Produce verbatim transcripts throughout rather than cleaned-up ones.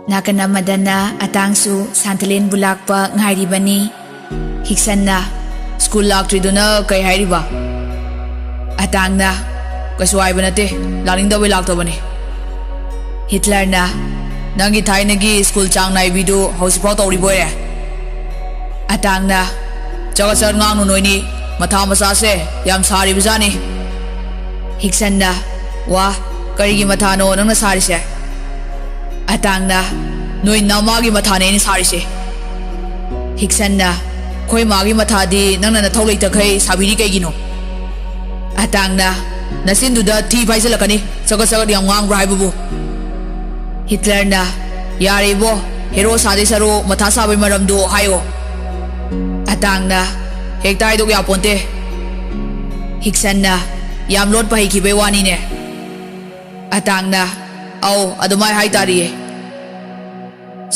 ꯅꯥꯀꯟ ꯑꯃꯗꯅ ꯑꯇꯥꯡꯁꯨ ꯁꯥꯟꯇꯂꯦꯟꯕꯨ ꯂꯥꯛꯄ ꯉꯥꯏꯔꯤꯕꯅꯤ꯫ ꯍꯤꯛꯁꯟꯅ, "ꯁ꯭ꯀꯨꯜ ꯂꯥꯛꯇ꯭ꯔꯤꯗꯨꯅ ꯀꯩ ꯍꯥꯏꯔꯤꯕ?" ꯑꯇꯥꯡꯅ, "ꯀꯩꯁꯨ ꯍꯥꯏꯕ ꯅꯠꯇꯦ, ꯂꯥꯛꯅꯤꯡꯗꯕꯩ ꯂꯥꯛꯇꯕꯅꯤ꯫" ꯍꯤꯠꯂꯔꯅ, "ꯅꯪꯒꯤ ꯊꯥꯏꯅꯒꯤ ꯁ꯭ꯀꯨꯜ ꯆꯥꯡ ꯅꯥꯏꯕꯤꯗꯨ ꯍꯧꯖꯤꯛꯐꯥꯎ ꯇꯧꯔꯤꯕꯣꯏꯔꯦ?" ꯑꯇꯥꯡꯅ, "ꯆꯒꯠ ꯆꯒꯠ ꯉꯥꯡꯅꯨ ꯅꯣꯏꯅꯤ, ꯃꯊꯥ ꯃꯆꯥꯁꯦ ꯌꯥꯝ ꯁꯥꯔꯤꯕꯖꯥꯠꯅꯤ꯫" ꯍꯤꯛꯁꯟꯅ, "ꯋꯥ, ꯀꯔꯤꯒꯤ ꯃꯊꯥꯅꯣ ꯅꯪꯅ ꯁꯥꯔꯤꯁꯦ?" ꯑꯇꯥꯡꯅ, "ꯅꯣꯏ ꯅꯃꯥꯒꯤ ꯃꯊꯥꯅꯦ ꯑꯩꯅ ꯁꯥꯔꯤꯁꯦ꯫" ꯍꯤꯛꯁꯟꯅ, "ꯑꯩꯈꯣꯏ ꯃꯥꯒꯤ ꯃꯊꯥꯗꯤ ꯅꯪꯅ ꯅꯊꯧ ꯂꯩꯇꯈꯩ ꯁꯥꯕꯤꯔꯤ ꯀꯩꯒꯤꯅꯣ?" ꯑꯇꯥꯡꯅ, "ꯅꯆꯤꯟꯗꯨꯗ ꯊꯤ ꯐꯥꯏꯖꯜꯂꯛꯀꯅꯤ, ꯆꯒꯠ ꯆꯒꯠ ꯌꯥꯝ ꯉꯥꯡꯕ꯭ꯔꯥ ꯍꯥꯏꯕꯕꯨ?" ꯍꯤꯠꯂꯔꯅ, "ꯌꯥꯔꯦ ꯏꯕꯣ, ꯍꯦꯔꯣ ꯁꯥꯗꯣꯏ ꯁꯔꯨꯛ ꯃꯊꯥ ꯁꯥꯕꯩ ꯃꯔꯝꯗꯣ ꯍꯥꯏꯌꯣ꯫" ꯑꯇꯥꯡꯅ, "ꯍꯦꯛꯇ ꯍꯥꯏꯗꯣꯛ ꯌꯥꯄꯣꯟꯇꯦ꯫" ꯍꯤꯛꯁꯟꯅ, "ꯌꯥꯝ ꯂꯣꯠꯄ ꯍꯩꯈꯤꯕꯩ ꯋꯥꯅꯤꯅꯦ꯫" ꯑꯇꯥꯡꯅ, "ꯑꯧ, ꯑꯗꯨꯃꯥꯏ ꯍꯥꯏꯇꯥꯔꯤꯌꯦ꯫"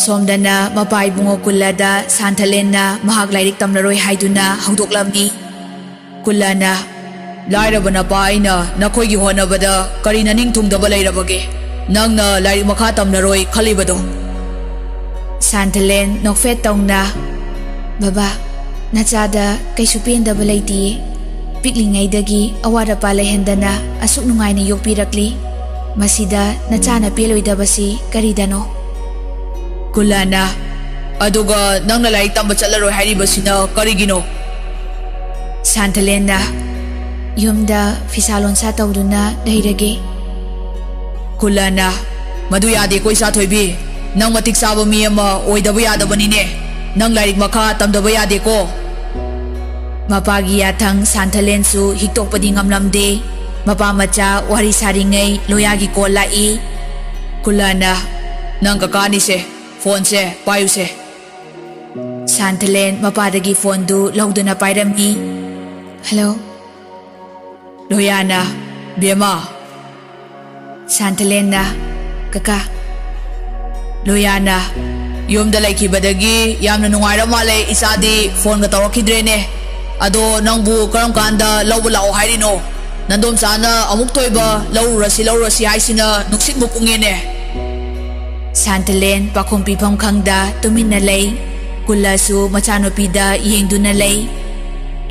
ꯁꯣꯝꯗꯅ ꯃꯄꯥ ꯏꯕꯨꯡꯉꯣ ꯀꯨꯜꯂꯗ ꯁꯥꯟꯊꯂꯦꯟꯅ ꯃꯍꯥꯛ ꯂꯥꯏꯔꯤꯛ ꯇꯝꯂꯔꯣꯏ ꯍꯥꯏꯗꯨꯅ ꯍꯧꯗꯣꯛꯂꯝꯃꯤ꯫ ꯀꯨꯜꯂꯅ, "ꯂꯥꯏꯔꯕ ꯅꯄꯥ ꯑꯩꯅ ꯅꯈꯣꯏꯒꯤ ꯍꯣꯠꯅꯕꯗ ꯀꯔꯤ ꯅꯅꯤꯡ ꯊꯨꯡꯗꯕ ꯂꯩꯔꯕꯒꯦ? ꯅꯪꯅ ꯂꯥꯏꯔꯤꯛ ꯃꯈꯥ ꯇꯝꯂꯔꯣꯏ ꯈꯜꯂꯤꯕꯗꯣ?" ꯁꯥꯟꯊꯂꯦꯟ ꯅꯣꯛꯐꯦꯠ ꯇꯧꯅ, "ꯕꯕꯥ, ꯅꯆꯥꯗ ꯀꯩꯁꯨ ꯄꯦꯟꯗꯕ ꯂꯩꯇꯤꯌꯦ꯫ ꯄꯤꯛꯂꯤꯉꯩꯗꯒꯤ ꯑꯋꯥꯠ ꯑꯄꯥ ꯂꯩꯍꯟꯗꯅ ꯑꯁꯨꯛ ꯅꯨꯡꯉꯥꯏꯅ ꯌꯣꯛꯄꯤꯔꯛꯂꯤ꯫ ꯃꯁꯤꯗ ꯅꯆꯥꯅ ꯄꯦꯜꯂꯣꯏꯗꯕꯁꯤ ꯀꯔꯤꯗꯅꯣ?" ꯀꯨꯜꯂꯅ, "ꯑꯗꯨꯒ ꯅꯪꯅ ꯂꯥꯏꯔꯤꯛ ꯇꯝꯕ ꯆꯠꯂꯔꯣꯏ ꯍꯥꯏꯔꯤꯕꯁꯤꯅ ꯀꯔꯤꯒꯤꯅꯣ?" ꯁꯥꯟꯊꯂꯦꯟꯅ, "ꯌꯨꯝꯗ ꯐꯤꯁꯥ ꯂꯣꯟꯁꯥ ꯇꯧꯗꯨꯅ ꯂꯩꯔꯒꯦ꯫" ꯀꯨꯜꯂꯅ, "ꯃꯗꯨ ꯌꯥꯗꯦꯀꯣ ꯏꯆꯥ ꯊꯣꯏꯕꯤ, ꯅꯪ ꯃꯇꯤꯛ ꯆꯥꯕ ꯃꯤ ꯑꯃ ꯑꯣꯏꯗꯕ ꯌꯥꯗꯕꯅꯤꯅꯦ, ꯅꯪ ꯂꯥꯏꯔꯤꯛ ꯃꯈꯥ ꯇꯝꯗꯕ ꯌꯥꯗꯦꯀꯣ꯫" ꯃꯄꯥꯒꯤ ꯌꯥꯊꯪ ꯁꯥꯟꯊꯂꯦꯟꯁꯨ ꯍꯤꯛꯇꯣꯛꯄꯗꯤ ꯉꯝꯂꯝꯗꯦ꯫ ꯃꯄꯥ ꯃꯆꯥ ꯋꯥꯔꯤ ꯁꯥꯔꯤꯉꯩ ꯂꯣꯌꯥꯒꯤ ꯀꯣꯜ ꯂꯥꯛꯏ꯫ ꯀꯨꯜꯂꯅ, "ꯅꯪ ꯀꯀꯥꯅꯤꯁꯦ, ꯐꯣꯟꯁꯦ ꯄꯥꯏꯌꯨꯁꯦ꯫" ꯁꯥꯟꯊꯂꯦꯟ ꯃꯄꯥꯗꯒꯤ ꯐꯣꯟꯗꯨ ꯂꯧꯗꯨꯅ ꯄꯥꯏꯔꯝꯃꯤ꯫ "ꯍꯜꯂꯣ?" ꯂꯣꯌꯥꯅ, "ꯕꯦꯝꯃ?" ꯁꯥꯟꯊꯂꯦꯟꯅ, "ꯀꯀꯥ꯫" ꯂꯣꯌꯥꯅ, "ꯌꯨꯝꯗ ꯂꯩꯈꯤꯕꯗꯒꯤ ꯌꯥꯝꯅ ꯅꯨꯡꯉꯥꯏꯔ ꯃꯥꯜꯂꯦ ꯏꯆꯥꯗꯤ, ꯐꯣꯟꯒ ꯇꯧꯔꯛꯈꯤꯗ꯭ꯔꯦꯅꯦ꯫ ꯑꯗꯣ ꯅꯪꯕꯨ ꯀꯔꯝ ꯀꯥꯟꯗ ꯂꯧꯕ ꯂꯥꯛꯑꯣ ꯍꯥꯏꯔꯤꯅꯣ?" ꯅꯟꯗꯣꯝꯆꯥꯅ ꯑꯃꯨꯛꯇ ꯑꯣꯏꯕ ꯂꯧꯔꯨꯔꯁꯤ, ꯂꯧꯔꯨꯔꯁꯤ ꯍꯥꯏꯁꯤꯅ ꯅꯨꯡꯁꯤꯠ ꯃꯨꯛ ꯎꯪꯉꯦꯅꯦ꯫ ꯁꯥꯟꯇꯂꯦꯟ ꯄꯥꯈꯨꯝ ꯄꯤꯐꯝ ꯈꯪꯗ ꯇꯨꯃꯤꯟꯅ ꯂꯩ꯫ ꯀꯨꯜꯂꯁꯨ ꯃꯆꯥꯅꯨꯄꯤꯗ ꯌꯦꯡꯗꯨꯅ ꯂꯩ꯫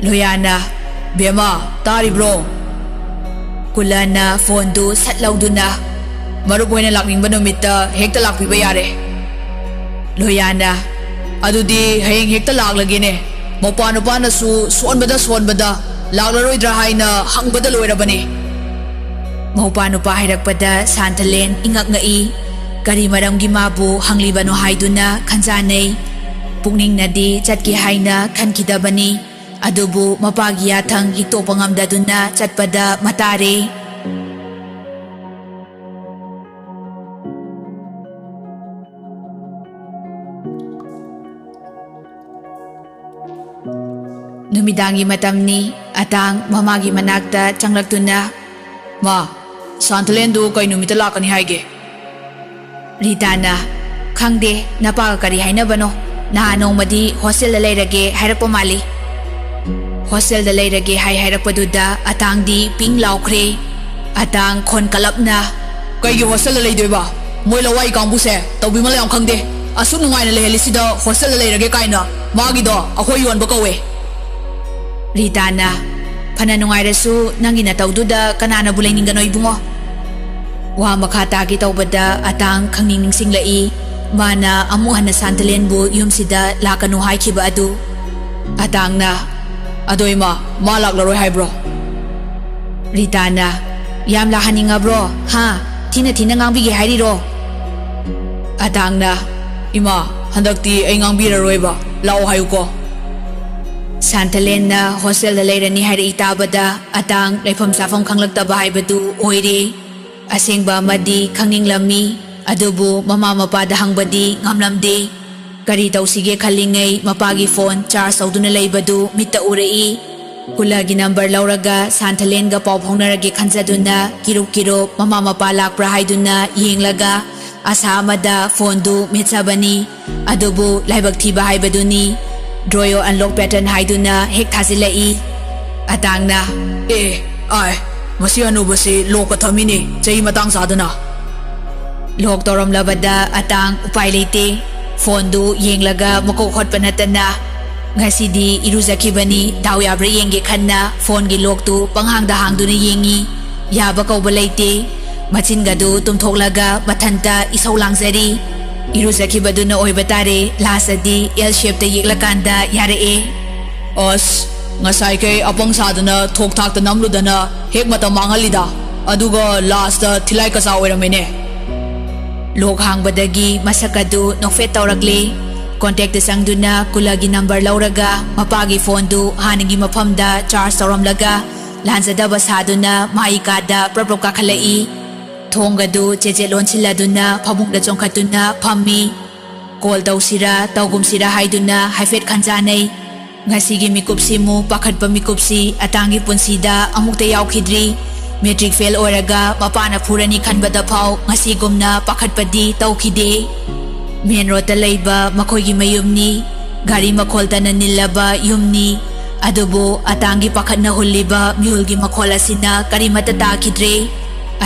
ꯂꯣꯌꯥꯅ, "ꯕꯦꯝꯃ, ꯇꯥꯔꯤꯕ꯭ꯔꯣ?" ꯀꯨꯜꯂꯅ ꯐꯣꯟꯗꯨ ꯁꯠ ꯂꯧꯗꯨꯅ, "ꯃꯔꯨꯞ ꯍꯣꯏꯅ ꯂꯥꯛꯅꯤꯡꯕ ꯅꯨꯃꯤꯠꯇ ꯍꯦꯛꯇ ꯂꯥꯛꯄꯤꯕ ꯌꯥꯔꯦ꯫" ꯂꯣꯌꯥꯅ, "ꯑꯗꯨꯗꯤ ꯍꯌꯦꯡ ꯍꯦꯛꯇ ꯂꯥꯛꯂꯒꯦꯅꯦ꯫ ꯃꯧꯄꯥ ꯅꯨꯄꯥꯅꯁꯨ ꯁꯣꯟꯕꯗ ꯁꯣꯟꯕꯗ ꯂꯥꯛꯂꯔꯣꯏꯗ꯭ꯔꯥ ꯍꯥꯏꯅ ꯍꯪꯕꯗ ꯂꯣꯏꯔꯕꯅꯤ꯫" ꯃꯧꯄꯥ ꯅꯨꯄꯥ ꯍꯥꯏꯔꯛꯄꯗ ꯁꯥꯟꯇꯂꯦꯟ ꯏꯉꯛ ꯉꯛꯏ꯫ ꯀꯔꯤ ꯃꯔꯝꯒꯤ ꯃꯥꯕꯨ ꯍꯪꯂꯤꯕꯅꯣ ꯍꯥꯏꯗꯨꯅ ꯈꯟꯖꯥꯅꯩ꯫ ꯄꯨꯛꯅꯤꯡꯅꯗꯤ ꯆꯠꯀꯦ ꯍꯥꯏꯅ ꯈꯟꯈꯤꯗꯕꯅꯤ꯫ ꯑꯗꯨꯕꯨ ꯃꯄꯥꯒꯤ ꯌꯥꯊꯪ ꯍꯤꯛꯇꯣꯛꯄ ꯉꯝꯗꯗꯨꯅ ꯆꯠꯄꯗ ꯃꯇꯥꯔꯦ꯫ ꯅꯨꯃꯤꯗꯥꯡꯒꯤ ꯃꯇꯝꯅꯤ꯫ ꯑꯇꯥꯡ ꯃꯃꯥꯒꯤ ꯃꯅꯥꯛꯇ ꯆꯪꯂꯛꯇꯨꯅ, "ꯃꯥ, ꯁꯥꯟꯇꯂꯦꯟꯗꯨ ꯀꯩ ꯅꯨꯃꯤꯠꯇ ꯂꯥꯛꯀꯅꯤ ꯍꯥꯏꯒꯦ?" ꯔꯤꯇꯥꯅ, "ꯈꯪꯗꯦ, ꯅꯄꯥꯒ ꯀꯔꯤ ꯍꯥꯏꯅꯕꯅꯣ? ꯅꯍꯥꯟ ꯅꯣꯡꯃꯗꯤ ꯍꯣꯁꯇꯦꯜꯗ ꯂꯩꯔꯒꯦ ꯍꯥꯏꯔꯛꯄ ꯃꯥꯜꯂꯤ꯫" ꯍꯣꯁꯇꯦꯜꯗ ꯂꯩꯔꯒꯦ ꯍꯥꯏ ꯍꯥꯏꯔꯛꯄꯗꯨꯗ ꯑꯇꯥꯡꯗꯤ ꯄꯤꯡ ꯂꯥꯎꯈ꯭ꯔꯦ꯫ ꯑꯇꯥꯡ ꯈꯣꯟ ꯀꯂꯞꯅ, "ꯀꯩꯒꯤ ꯍꯣꯁꯇꯦꯜꯗ ꯂꯩꯗꯣꯏꯕ? ꯃꯣꯏ ꯂꯋꯥꯏ ꯀꯥꯡꯕꯨꯁꯦ ꯇꯧꯕꯤꯃꯜ ꯌꯥꯝ ꯈꯪꯗꯦ꯫ ꯑꯁꯨꯛ ꯅꯨꯡꯉꯥꯏꯅ ꯂꯩꯍꯜꯂꯤꯁꯤꯗ ꯍꯣꯁꯇꯦꯜꯗ ꯂꯩꯔꯒꯦ ꯀꯥꯏꯅ꯫ ꯃꯥꯒꯤꯗꯣ ꯑꯩꯈꯣꯏ ꯌꯣꯟꯕ ꯀꯧꯋꯦ꯫" ꯔꯤꯇꯥꯅ, "ꯐꯅ ꯅꯨꯡꯉꯥꯏꯔꯁꯨ ꯅꯪꯒꯤ ꯅꯇꯧꯗꯨꯗ ꯀꯅꯥꯅꯕꯨ ꯂꯩꯅꯤꯡꯒꯅꯣ ꯏꯕꯨꯡꯉꯣ?" ꯋꯥ ꯃꯈꯥ ꯇꯥꯒꯦ ꯇꯧꯕꯗ ꯑꯇꯥꯡ ꯈꯪꯅꯤꯡ ꯅꯤꯡꯁꯤꯡꯂꯛꯏ꯫ ꯃꯥꯅ ꯑꯃꯨꯛ ꯍꯟꯅ ꯁꯥꯟꯇꯂꯦꯟꯕꯨ ꯌꯨꯝꯁꯤꯗ ꯂꯥꯛꯀꯅꯨ ꯍꯥꯏꯈꯤꯕ ꯑꯗꯨ꯫ ꯑꯇꯥꯡꯅ, "ꯑꯗꯣ ꯏꯃꯥ, ꯃꯥ ꯂꯥꯛꯂꯔꯣꯏ ꯍꯥꯏꯕ꯭ꯔꯣ?" ꯔꯤꯇꯥꯅ, "ꯌꯥꯝ ꯂꯥꯛꯍꯟꯅꯤꯡꯉꯕ꯭ꯔꯣ? ꯍꯥ? ꯊꯤꯅ ꯊꯤꯅ ꯉꯥꯡꯕꯤꯒꯦ ꯍꯥꯏꯔꯤꯔꯣ?" ꯑꯇꯥꯡꯅ, "ꯏꯃꯥ, ꯍꯟꯗꯛꯇꯤ ꯑꯩ ꯉꯥꯡꯕꯤꯔꯔꯣꯏꯕ꯫ ꯂꯥꯛꯑꯣ ꯍꯥꯏꯌꯨꯀꯣ꯫" ꯁꯥꯟꯇꯂꯦꯟꯅ ꯍꯣꯁꯇꯦꯜꯗ ꯂꯩꯔꯅꯤ ꯍꯥꯏꯔꯛꯏ ꯇꯥꯕꯗ ꯑꯇꯥꯡ ꯂꯩꯐꯝ ꯆꯥꯐꯝ ꯈꯪꯂꯛꯇꯕ ꯍꯥꯏꯕꯗꯨ ꯑꯣꯏꯔꯦ꯫ ꯑꯁꯦꯡꯕ ꯑꯃꯗꯤ ꯈꯪꯅꯤꯡꯂꯝꯃꯤ, ꯑꯗꯨꯕꯨ ꯃꯃꯥ ꯃꯄꯥꯗ ꯍꯪꯕꯗꯤ ꯉꯝꯂꯝꯗꯦ꯫ ꯀꯔꯤ ꯇꯧꯁꯤꯒꯦ ꯈꯜꯂꯤꯉꯩ ꯃꯄꯥꯒꯤ ꯐꯣꯟ ꯆꯥꯔꯖ ꯇꯧꯗꯨꯅ ꯂꯩꯕꯗꯨ ꯃꯤꯠꯇ ꯎꯔꯛꯏ꯫ ꯀꯨꯂꯒꯤ ꯅꯝꯕꯔ ꯂꯧꯔꯒ ꯁꯥꯟꯊꯂꯦꯟꯒ ꯄꯥꯎ ꯐꯥꯎꯅꯔꯒꯦ ꯈꯟꯖꯗꯨꯅ ꯀꯤꯔꯨꯞ ꯀꯤꯔꯨꯞ ꯃꯃꯥ ꯃꯄꯥ ꯂꯥꯛꯄ꯭ꯔꯥ ꯍꯥꯏꯗꯨꯅ ꯌꯦꯡꯂꯒ ꯑꯁꯥ ꯑꯃꯗ ꯐꯣꯟꯗꯨ ꯃꯦꯠꯆꯕꯅꯤ꯫ ꯑꯗꯨꯕꯨ ꯂꯥꯏꯕꯛ ꯊꯤꯕ ꯍꯥꯏꯕꯗꯨꯅꯤ꯫ Drawer unlock pattern ꯍꯥꯏꯗꯨꯅ ꯍꯦꯛ ꯊꯥꯖꯤꯜꯂꯛꯏ꯫ ꯑꯇꯥꯡꯅ, "ꯑꯦ, ꯑꯥꯏ, ꯃꯁꯤ ꯍꯅꯨꯕꯁꯤ ꯂꯣꯛꯀ ꯊꯝꯃꯤꯅꯦ, ꯆꯍꯤ ꯃꯇꯥꯡ ꯆꯥꯗꯅ꯫ ꯂꯣꯛ ꯇꯧꯔꯝꯂꯕꯗ ꯑꯇꯥꯡ ꯎꯄꯥꯏ ꯂꯩꯇꯦ꯫ ꯐꯣꯟꯗꯨ ꯌꯦꯡꯂꯒ ꯃꯀꯣꯛ ꯍꯣꯠꯄ ꯅꯠꯇꯅ ꯉꯁꯤꯗꯤ ꯏꯔꯨꯖꯈꯤꯕꯅꯤ, ꯗꯥꯎ ꯌꯥꯕ꯭ꯔꯥ ꯌꯦꯡꯒꯦ ꯈꯟꯅ ꯐꯣꯟꯒꯤ ꯂꯣꯛꯇꯨ ꯄꯪꯍꯥꯡꯗ ꯍꯥꯡꯗꯨꯅ ꯌꯦꯡꯉꯤ꯫ ꯌꯥꯕ ꯀꯧꯕ ꯂꯩꯇꯦ꯫ ꯃꯆꯤꯟꯒꯗꯨ ꯇꯨꯝꯊꯣꯛꯂꯒ ꯃꯊꯟꯇ ꯏꯁꯧ ꯂꯥꯡꯖꯔꯤ꯫ ꯏꯔꯨꯖꯈꯤꯕꯗꯨꯅ ꯑꯣꯏꯕ ꯇꯥꯔꯦ, ꯂꯥꯁꯇꯗꯤ ꯑꯦꯜ ꯁꯦꯞꯇ ꯌꯦꯛꯂꯀꯥꯟꯗ ꯌꯥꯔꯛꯑꯦ꯫ ꯑꯁ, ꯉꯁꯥꯏꯈꯩ ꯑꯄꯪ ꯁꯥꯗꯅ ꯊꯣꯛ ꯊꯥꯛꯇ ꯅꯝꯂꯨꯗꯅ ꯍꯦꯛ ꯃꯇꯝ ꯃꯥꯡꯍꯜꯂꯤꯗ꯫ ꯑꯗꯨꯒ ꯂꯥꯁꯇ ꯊꯤꯂꯥꯏ ꯀꯆꯥ ꯑꯣꯏꯔꯝꯃꯦꯅꯦ꯫ ꯂꯣꯛ ꯍꯥꯡꯕꯗꯒꯤ ꯃꯁꯛ ꯑꯗꯨ ꯅꯣꯛꯐꯦꯠ ꯇꯧꯔꯛꯂꯦ꯫ ꯀꯣꯟꯇꯦꯛꯇ ꯆꯪꯗꯨꯅ ꯀꯨꯂꯒꯤ ꯅꯝꯕꯔ ꯂꯧꯔꯒ ꯃꯄꯥꯒꯤ ꯐꯣꯟꯗꯨ ꯍꯥꯟꯅꯒꯤ ꯃꯐꯝꯗ ꯆꯥꯔꯖ ꯇꯧꯔꯝꯂꯒ ꯂꯥꯟꯖꯗꯕ ꯁꯥꯗꯨꯅ ꯃꯥꯒꯤ ꯀꯥꯗ ꯄ꯭ꯔꯞ ꯄ꯭ꯔꯞ ꯀꯥꯈꯠꯂꯛꯏ꯫ ꯊꯣꯡꯒꯗꯨ ꯆꯦꯆꯦꯠ ꯂꯣꯟꯁꯤꯜꯂꯗꯨꯅ ꯐꯃꯨꯡꯗ ꯆꯣꯡꯈꯠꯇꯨꯅ ꯐꯝꯃꯤ꯫ ꯀꯣꯜ ꯇꯧꯁꯤꯔꯥ ꯇꯧꯒꯨꯝꯁꯤꯔꯥ ꯍꯥꯏꯗꯨꯅ ꯍꯥꯏꯐꯦꯠ ꯈꯟꯖꯥꯅꯩ꯫ ꯉꯁꯤꯒꯤ ꯃꯤꯀꯨꯞꯁꯤꯃꯨꯛ ꯄꯥꯈꯠꯄ ꯃꯤꯀꯨꯞꯁꯤ ꯑꯇꯥꯡꯒꯤ ꯄꯨꯟꯁꯤꯗ ꯑꯃꯨꯛꯇ ꯌꯥꯎꯈꯤꯗ꯭ꯔꯤ꯫ ꯃꯦꯇ꯭ꯔꯤꯛ ꯐꯦꯜ ꯑꯣꯏꯔꯒ ꯃꯄꯥꯅ ꯐꯨꯔꯅꯤ ꯈꯟꯕꯗ ꯐꯥꯎ ꯉꯁꯤꯒꯨꯝꯅ ꯄꯥꯈꯠꯄꯗꯤ ꯇꯧꯈꯤꯗꯦ꯫ ꯃꯦꯟ ꯔꯣꯗꯇ ꯂꯩꯕ ꯃꯈꯣꯏꯒꯤ ꯃꯌꯨꯝꯅꯤ꯫ ꯒꯥꯔꯤ ꯃꯈꯣꯜꯇꯅ ꯅꯤꯜꯂꯕ ꯌꯨꯝꯅꯤ꯫ ꯑꯗꯨꯕꯨ ꯑꯇꯥꯡꯒꯤ ꯄꯥꯈꯠꯅ ꯍꯨꯜꯂꯤꯕ ꯃꯤꯍꯨꯜꯒꯤ ꯃꯈꯣꯜ ꯑꯁꯤꯅ ꯀꯔꯤꯃꯠꯇ ꯇꯥꯈꯤꯗ꯭ꯔꯦ꯫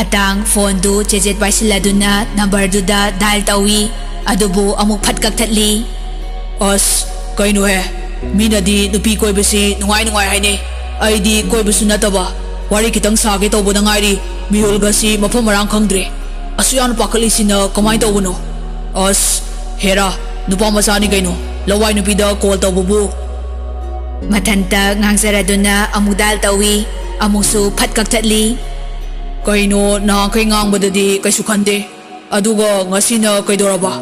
ꯑꯇꯥꯡ ꯐꯣꯟꯗꯨ ꯆꯦꯆꯦꯠ ꯄꯥꯏꯁꯤꯜꯂꯗꯨꯅ ꯅꯝꯕꯔꯗꯨꯗ ꯗꯥꯏꯜ ꯇꯧꯏ꯫ ꯑꯗꯨꯕꯨ ꯑꯃꯨꯛ ꯐꯠ ꯀꯛꯊꯠꯂꯤ꯫ ꯑꯁ, ꯀꯩꯅꯣꯍꯦ? ꯃꯤꯅꯗꯤ ꯅꯨꯄꯤ ꯀꯣꯏꯕꯁꯤ ꯅꯨꯡꯉꯥꯏ ꯅꯨꯡꯉꯥꯏ ꯍꯥꯏꯅꯩ꯫ ꯑꯩꯗꯤ ꯀꯣꯏꯕꯁꯨ ꯅꯠꯇꯕ ꯋꯥꯔꯤ ꯈꯤꯇꯪ ꯁꯥꯒꯦ ꯇꯧꯕꯗ ꯉꯥꯏꯔꯤ꯫ ꯃꯤꯍꯨꯜꯒꯁꯤ ꯃꯐꯝ ꯃꯔꯥꯡ ꯈꯪꯗ꯭ꯔꯦ꯫ ꯑꯁꯨꯛ ꯌꯥꯝꯅ ꯄꯥꯈꯠꯂꯤꯁꯤꯅ ꯀꯃꯥꯏꯅ ꯇꯧꯕꯅꯣ? ꯑꯁ, ꯍꯦꯔꯥ, ꯅꯨꯄꯥ ꯃꯆꯥꯅꯤ ꯀꯩꯅꯣ, ꯂꯋꯥꯏ ꯅꯨꯄꯤꯗ ꯀꯣꯜ ꯇꯧꯕꯕꯨ꯫ ꯃꯊꯟꯇ ꯉꯥꯡꯖꯔꯗꯨꯅ ꯑꯃꯨꯛ ꯗꯥꯏꯜ ꯇꯧꯏ, ꯑꯃꯨꯛꯁꯨ ꯐꯠ ꯀꯛꯊꯠꯂꯤ꯫ ꯀꯩꯅꯣ, ꯅꯍꯥꯟꯈꯩ ꯉꯥꯡꯕꯗꯗꯤ ꯀꯩꯁꯨ ꯈꯟꯗꯦ, ꯑꯗꯨꯒ ꯉꯁꯤꯅ ꯀꯩꯗꯧꯔꯕ?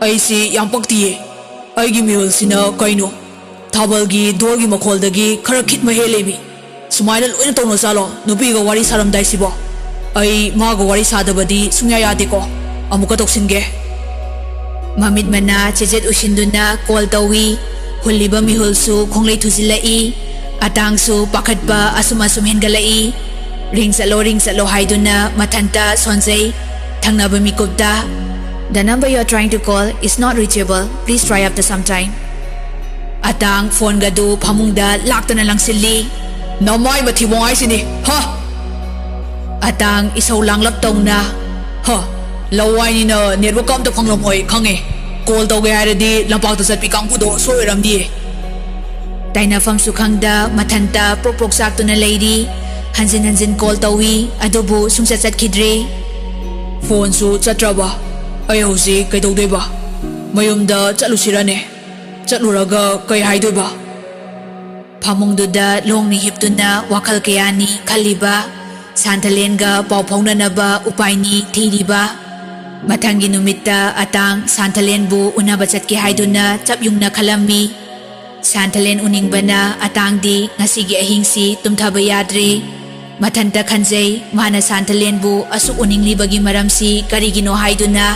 ꯑꯩꯁꯤ ꯌꯥꯝ ꯄꯛꯇꯤꯌꯦ꯫ ꯑꯩꯒꯤ ꯃꯤꯍꯨꯜꯁꯤꯅ ꯀꯩꯅꯣ, ꯊꯥꯕꯜꯒꯤ ꯙꯣꯜꯒꯤ ꯃꯈꯣꯜꯗꯒꯤ ꯈꯔ ꯈꯤꯠꯃ ꯍꯦꯜꯂꯦꯃꯤ꯫ ꯁꯨꯃꯥꯏꯅ ꯂꯣꯏꯅ ꯇꯧꯅ ꯆꯥꯂꯣ? ꯅꯨꯄꯤꯒ ꯋꯥꯔꯤ ꯁꯥꯔꯝꯗꯥꯏꯁꯤꯕꯣ? ꯑꯩ ꯃꯥꯒ ꯋꯥꯔꯤ ꯁꯥꯗꯕꯗꯤ ꯁꯨꯡꯌꯥ ꯌꯥꯗꯦꯀꯣ꯫ ꯑꯃꯨꯛꯀ ꯇꯧꯁꯤꯟꯒꯦ꯫ ꯃꯃꯤꯠ ꯃꯅꯥ ꯆꯦꯆꯦꯠ ꯎꯏꯁꯤꯟꯗꯨꯅ ꯀꯣꯜ ꯇꯧꯏ꯫ ꯍꯨꯜꯂꯤꯕ ꯃꯤꯍꯨꯜꯁꯨ ꯈꯣꯡꯂꯩ ꯊꯨꯖꯤꯜꯂꯛꯏ꯫ ꯑꯇꯥꯡꯁꯨ ꯄꯥꯈꯠꯄ ꯑꯁꯨꯝ ꯑꯁꯨꯝ ꯍꯦꯟꯒꯠꯂꯛꯏ꯫ "ꯔꯤꯡ ꯆꯠꯂꯣ, ꯔꯤꯡ ꯆꯠꯂꯣ" ꯍꯥꯏꯗꯨꯅ ꯃꯊꯟꯇ ꯁꯣꯟꯖꯩ꯫ ꯊꯪꯅꯕ ꯃꯤꯀꯨꯞꯇ, "The number you are trying to call is not reachable. Please try after some time." ꯑꯇꯥꯡ ꯐꯣꯟꯒꯗꯨ ꯐꯃꯨꯡꯗ ꯂꯥꯛꯇꯅ ꯂꯪꯁꯤꯜꯂꯤ꯫ "ꯅꯃꯥꯏ ꯃꯊꯤꯕꯣꯡ ꯍꯥꯏꯁꯤꯅꯤ, ꯍ!" ꯑꯇꯥꯡ ꯏꯁꯧ ꯂꯥꯡꯂꯞ ꯇꯧꯅ, "ꯍ, ꯂꯋꯥꯏꯅꯤꯅ network ꯑꯝꯇ ꯐꯪꯂꯝꯃꯣꯏ ꯈꯪꯉꯦ꯫ Call ꯇꯧꯒꯦ ꯍꯥꯏꯔꯗꯤ ꯂꯝꯄꯥꯛꯇ ꯆꯠꯄꯤ ꯀꯥꯡꯕꯨꯗꯣ ꯁꯣꯏ ꯑꯣꯏꯔꯝꯅꯤꯌꯦ"꯫ ꯇꯥꯏꯅꯐꯝꯁꯨ ꯈꯪꯗ ꯃꯊꯟꯇ ꯄ꯭ꯔꯣꯛ ꯄ꯭ꯔꯣꯛ ꯆꯥꯛꯇꯨꯅ ꯂꯩꯔꯤ꯫ ꯍꯟꯖꯤꯟ ꯍꯟꯖꯤꯟ call ꯇꯧꯏ, ꯑꯗꯨꯕꯨ ꯁꯨꯡꯆꯠ ꯆꯠꯈꯤꯗ꯭ꯔꯦ꯫ "Phoneꯁꯨ ꯆꯠꯇ꯭ꯔꯕ? ꯑꯩ ꯍꯧꯖꯤꯛ ꯀꯩꯗꯧꯗꯣꯏꯕ? ꯃꯌꯨꯝꯗ ꯆꯠꯂꯨꯁꯤꯔꯅꯦ? ꯆꯠꯂꯨꯔꯒ ꯀꯩ ꯍꯥꯏꯗꯣꯏꯕ?" ꯐꯃꯨꯡꯗꯨꯗ ꯂꯣꯡꯅ ꯍꯤꯞꯇꯨꯅ ꯋꯥꯈꯜ ꯀꯌꯥꯅꯤ ꯈꯜꯂꯤꯕ ꯁꯥꯟꯊꯂꯦꯟꯒ ꯄꯥꯎ ꯐꯥꯎꯅꯅꯕ ꯎꯄꯥꯏꯅꯤ ꯊꯤꯔꯤꯕ꯫ ꯃꯊꯪꯒꯤ ꯅꯨꯃꯤꯠꯇ ꯑꯇꯥꯡ ꯁꯥꯟꯊꯂꯦꯟꯕꯨ ꯎꯅꯕ ꯆꯠꯀꯦ ꯍꯥꯏꯗꯨꯅ ꯆꯞ ꯌꯨꯡꯅ ꯈꯜꯂꯝꯃꯤ꯫ ꯁꯥꯟꯊꯂꯦꯟ ꯎꯅꯤꯡꯕꯅ ꯑꯇꯥꯡꯗꯤ ꯉꯁꯤꯒꯤ ꯑꯍꯤꯡꯁꯤ ꯇꯨꯝꯊꯕ ꯌꯥꯗ꯭ꯔꯦ꯫ ꯃꯊꯟꯇ ꯈꯟꯖꯩ, ꯃꯥꯅ ꯁꯥꯟꯊꯂꯦꯟꯕꯨ ꯑꯁꯨꯛ ꯎꯅꯤꯡꯂꯤꯕꯒꯤ ꯃꯔꯝꯁꯤ ꯀꯔꯤꯒꯤꯅꯣ ꯍꯥꯏꯗꯨꯅ꯫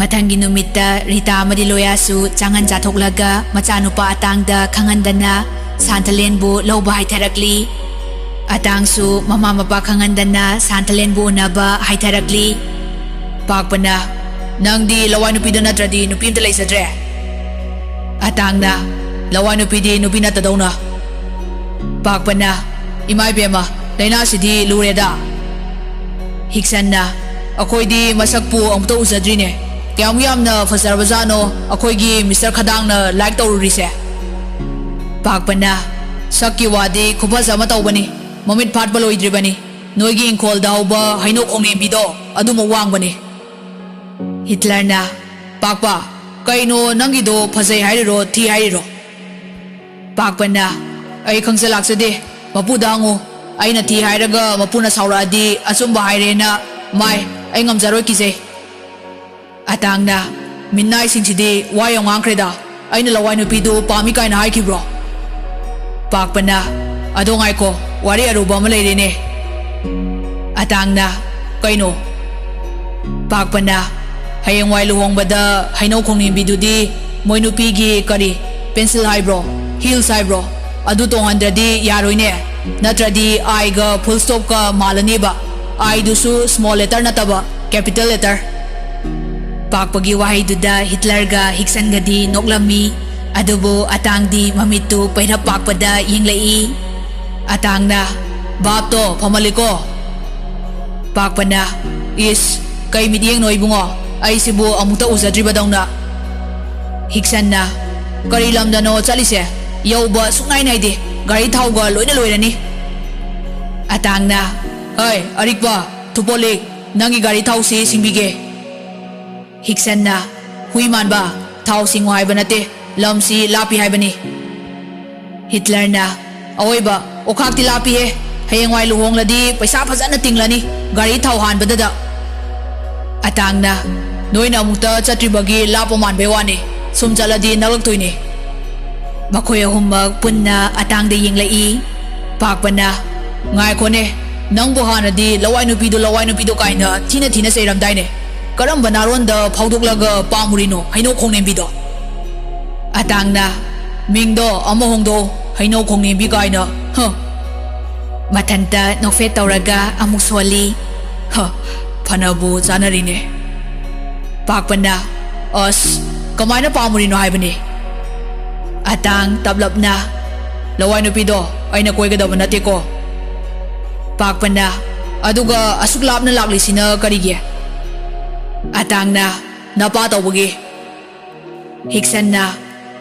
ꯃꯊꯪꯒꯤ ꯅꯨꯃꯤꯠꯇ ꯔꯤꯇꯥ ꯑꯃꯗꯤ ꯂꯣꯌꯥꯁꯨ ꯆꯥꯡꯍꯟ ꯆꯥꯊꯣꯛꯂꯒ ꯃꯆꯥꯅꯨꯄꯥ ꯑꯇꯥꯡꯗ ꯈꯪꯍꯟꯗꯅ ꯁꯥꯟꯊꯂꯦꯟꯕꯨ ꯂꯧꯕ ꯍꯥꯏꯊꯔꯛꯂꯤ꯫ ꯑꯇꯥꯡꯁꯨ ꯃꯃꯥ ꯃꯄꯥ ꯈꯪꯍꯟꯗꯅ ꯁꯥꯟꯊꯂꯦꯟꯕꯨ ꯎꯅꯕ ꯍꯥꯏꯊꯔꯛꯂꯤ꯫ ꯄꯥꯛꯄꯅ, "ꯅꯪꯗꯤ ꯂꯋꯥꯏ ꯅꯨꯄꯤꯗ ꯅꯠꯇ꯭ꯔꯗꯤ ꯅꯨꯄꯤ ꯑꯝꯇ ꯂꯩꯖꯗ꯭ꯔꯦ?" ꯑꯇꯥꯡꯅ, "ꯂꯋꯥꯏ ꯅꯨꯄꯤꯗꯤ ꯅꯨꯄꯤ ꯅꯠꯇꯗꯧꯅ"꯫ ꯄꯥꯛꯄꯅ, "ꯏꯃꯥ ꯏꯕꯦꯝꯃ, ꯂꯥꯏꯅꯥꯁꯤꯗꯤ ꯂꯨꯔꯦꯗ"꯫ ꯍꯤꯛꯁꯟꯅ, "ꯑꯩꯈꯣꯏꯗꯤ ꯃꯁꯛꯄꯨ ꯑꯃꯨꯛꯇ ꯎꯖꯗ꯭ꯔꯤꯅꯦ꯫ ꯀꯌꯥꯃꯨꯛ ꯌꯥꯝꯅ ꯐꯖꯔꯕꯖꯥꯠꯅꯣ ꯑꯩꯈꯣꯏꯒꯤ Mister ꯈꯗꯥꯡꯅ like ꯇꯧꯔꯨꯔꯤꯁꯦ"꯫ ꯄꯥꯛꯄꯅ, "ꯁꯛꯀꯤ ꯋꯥꯗꯤ ꯈꯨꯐꯖ ꯑꯃ ꯇꯧꯕꯅꯤ, ꯃꯃꯤꯠ ꯐꯥꯠꯄ ꯂꯣꯏꯗ꯭ꯔꯤꯕꯅꯤ꯫ ꯅꯣꯏꯒꯤ ꯏꯪꯈꯣꯜꯗ ꯍꯧꯕ ꯍꯩꯅꯧ ꯈꯣꯡꯅꯦꯝꯕꯤꯗꯣ ꯑꯗꯨꯃꯨꯛ ꯋꯥꯡꯕꯅꯤ"꯫ ꯍꯤꯠꯂꯔꯅ, "ꯄꯥꯛꯄ, ꯀꯩꯅꯣ ꯅꯪꯒꯤꯗꯣ ꯐꯖꯩ ꯍꯥꯏꯔꯤꯔꯣ ꯊꯤ ꯍꯥꯏꯔꯤꯔꯣ?" ꯄꯥꯛꯄꯅ, "ꯑꯩ ꯈꯪꯖ ꯂꯥꯛꯆꯗꯦ, ꯃꯄꯨꯗ ꯍꯪꯉꯨ꯫ ꯑꯩꯅ ꯊꯤ ꯍꯥꯏꯔꯒ ꯃꯄꯨꯅ ꯁꯥꯎꯔꯛꯑꯗꯤ ꯑꯆꯨꯝꯕ ꯍꯥꯏꯔꯦꯅ꯫ ꯃꯥꯏ, ꯑꯩ ꯉꯝꯖꯔꯣꯏ, ꯀꯤꯖꯩ"꯫ ꯑꯇꯥꯡꯅ, "ꯃꯤꯅꯥꯏꯁꯤꯡꯁꯤꯗꯤ ꯋꯥ ꯌꯥꯝ ꯉꯥꯡꯈ꯭ꯔꯦꯗ꯫ ꯑꯩꯅ ꯂꯋꯥꯏ ꯅꯨꯄꯤꯗꯨ ꯄꯥꯝꯃꯤ ꯀꯥꯏꯅ ꯍꯥꯏꯈꯤꯕ꯭ꯔꯣ?" ꯄꯥꯛꯄꯅ, "ꯑꯗꯣ ꯉꯥꯏꯈꯣ, ꯋꯥꯔꯤ ꯑꯔꯨꯕ ꯑꯃ ꯂꯩꯔꯦꯅꯦ"꯫ ꯑꯇꯥꯡꯅ, "ꯀꯩꯅꯣ?" ꯄꯥꯛꯄꯅ, "ꯍꯌꯦꯡꯋꯥꯏ ꯂꯨꯍꯣꯡꯕꯗ ꯍꯩꯅꯧ ꯈꯣꯡꯅꯤꯡꯕꯤꯗꯨꯗꯤ ꯃꯣꯏ ꯅꯨꯄꯤꯒꯤ ꯀꯔꯤ, pencil ꯍꯥꯏꯕ꯭ꯔꯣ, heels ꯍꯥꯏꯕ꯭ꯔꯣ, ꯑꯗꯨ ꯇꯣꯡꯍꯟꯗ꯭ꯔꯗꯤ ꯌꯥꯔꯣꯏꯅꯦ꯫ ꯅꯠꯇ꯭ꯔꯗꯤ I ꯒ full stop ꯀ ꯃꯥꯜꯂꯅꯦꯕ꯫ I ꯗꯨꯁꯨ small letter ꯅꯠꯇꯕ, capital letter"꯫ ꯄꯥꯛꯄꯒꯤ ꯋꯥꯍꯩꯗꯨꯗ ꯍꯤꯠꯂꯔꯒ ꯍꯤꯛꯁꯟꯒꯗꯤ ꯅꯣꯛꯂꯝꯃꯤ꯫ ꯑꯗꯨꯕꯨ ꯑꯇꯥꯡꯗꯤ ꯃꯃꯤꯠꯇꯨ ꯄꯩꯔꯞ ꯄꯥꯛꯄꯗ ꯌꯦꯡꯂꯛꯏ꯫ ꯑꯇꯥꯡꯅ, "ꯚꯥꯞꯇꯣ ꯐꯃꯜꯂꯤꯀꯣ?" ꯄꯥꯛꯄꯅ, "ꯏꯁ, ꯀꯩ ꯃꯤꯠꯌꯦꯡꯅꯣ ꯏꯕꯨꯡꯉꯣ? ꯑꯩꯁꯤꯕꯨ ꯑꯃꯨꯛꯇ ꯎꯖꯗ꯭ꯔꯤꯕꯗꯧꯅ?" ꯍꯤꯛꯁꯟꯅ, "ꯀꯔꯤ ꯂꯝꯗꯅꯣ ꯆꯠꯂꯤꯁꯦ? ꯌꯧꯕ ꯁꯨꯛꯅꯥꯏ ꯅꯥꯏꯗꯦ꯫ ꯒꯥꯔꯤ ꯊꯥꯎꯒ ꯂꯣꯏꯅ ꯂꯣꯏꯔꯅꯤ꯫" ꯑꯇꯥꯡꯅ, "ꯍꯩ, ꯑꯔꯤꯛꯄ, ꯊꯨꯄꯣꯂꯤꯛ, ꯅꯪꯒꯤ ꯒꯥꯔꯤ ꯊꯥꯎꯁꯤ ꯁꯤꯡꯕꯤꯒꯦ꯫" ꯍꯤꯛꯁꯟꯅ, "ꯍꯨꯏ ꯃꯥꯟꯕ, ꯊꯥꯎ ꯁꯤꯡꯉꯨ ꯍꯥꯏꯕ ꯅꯠꯇꯦ, ꯂꯝꯁꯤ ꯂꯥꯞꯄꯤ ꯍꯥꯏꯕꯅꯤ꯫" ꯍꯤꯠꯂꯔꯅ, "ꯑꯑꯣꯏꯕ, ꯑꯣꯈꯥꯛꯇꯤ ꯂꯥꯞꯄꯤꯍꯦ꯫ ꯍꯌꯦꯡꯋꯥꯏ ꯂꯨꯍꯣꯡꯂꯗꯤ ꯄꯩꯁꯥ ꯐꯖꯅ ꯇꯤꯡꯂꯅꯤ, ꯒꯥꯔꯤ ꯊꯥꯎ ꯍꯥꯟꯕꯗꯗ꯫" ꯑꯇꯥꯡꯅ, "ꯅꯣꯏꯅ ꯑꯃꯨꯛꯇ ꯆꯠꯇ꯭ꯔꯤꯕꯒꯤ ꯂꯥꯞꯄ ꯃꯥꯟꯕꯩ ꯋꯥꯅꯤ, ꯁꯨꯝ ꯆꯠꯂꯗꯤ ꯅꯛꯂꯛꯇꯣꯏꯅꯤ꯫" ꯃꯈꯣꯏ ꯑꯍꯨꯝꯃꯛ ꯄꯨꯟꯅ ꯑꯇꯥꯡꯗ ꯌꯦꯡꯂꯛꯏ꯫ ꯄꯥꯛꯄꯅ, "ꯉꯥꯏꯈꯣꯅꯦ, ꯅꯪꯕꯨ ꯍꯥꯟꯅꯗꯤ ꯂꯋꯥꯏ ꯅꯨꯄꯤꯗꯣ, ꯂꯋꯥꯏ ꯅꯨꯄꯤꯗꯣ ꯀꯥꯏꯅ ꯊꯤꯅ ꯊꯤꯅ ꯆꯩꯔꯝꯗꯥꯏꯅꯦ꯫ ꯀꯔꯝꯕ ꯅꯥꯔꯣꯟꯗ ꯐꯥꯎꯗꯣꯛꯂꯒ ꯄꯥꯝꯃꯨꯔꯤꯅꯣ, ꯍꯩꯅꯧ ꯈꯣꯡꯅꯦꯝꯕꯤꯗꯣ?" ꯑꯇꯥꯡꯅ, "ꯃꯤꯡꯗꯣ ꯑꯃ ꯍꯣꯡꯗꯣꯛꯑꯣ, ꯍꯩꯅꯧ ꯈꯣꯡꯅꯦꯝꯕꯤ ꯀꯥꯏꯅ, ꯍ!" ꯃꯊꯟꯇ ꯅꯣꯛꯐꯦꯠ ꯇꯧꯔꯒ ꯑꯃꯨꯛ ꯁꯣꯜꯂꯤ꯫ "ꯍ, ꯐꯅꯕꯨ ꯆꯥꯅꯔꯤꯅꯦ꯫" ꯄꯥꯛꯄꯅ, "ꯑꯁ, ꯀꯃꯥꯏꯅ ꯄꯥꯝꯃꯨꯔꯤꯅꯣ ꯍꯥꯏꯕꯅꯤ?" ꯑꯇꯥꯡ ꯇꯞꯂꯞꯅ, "ꯂꯋꯥꯏ ꯅꯨꯄꯤꯗꯣ ꯑꯩꯅ ꯀꯣꯏꯒꯗꯕ ꯅꯠꯇꯦꯀꯣ꯫" ꯄꯥꯛꯄꯅ, "ꯑꯗꯨꯒ ꯑꯁꯨꯛ ꯂꯥꯞꯅ ꯂꯥꯛꯂꯤꯁꯤꯅ ꯀꯔꯤꯒꯤ?" ꯑꯇꯥꯡꯅ, "ꯅꯄꯥ ꯇꯧꯕꯒꯤ꯫" ꯍꯤꯛꯁꯟꯅ,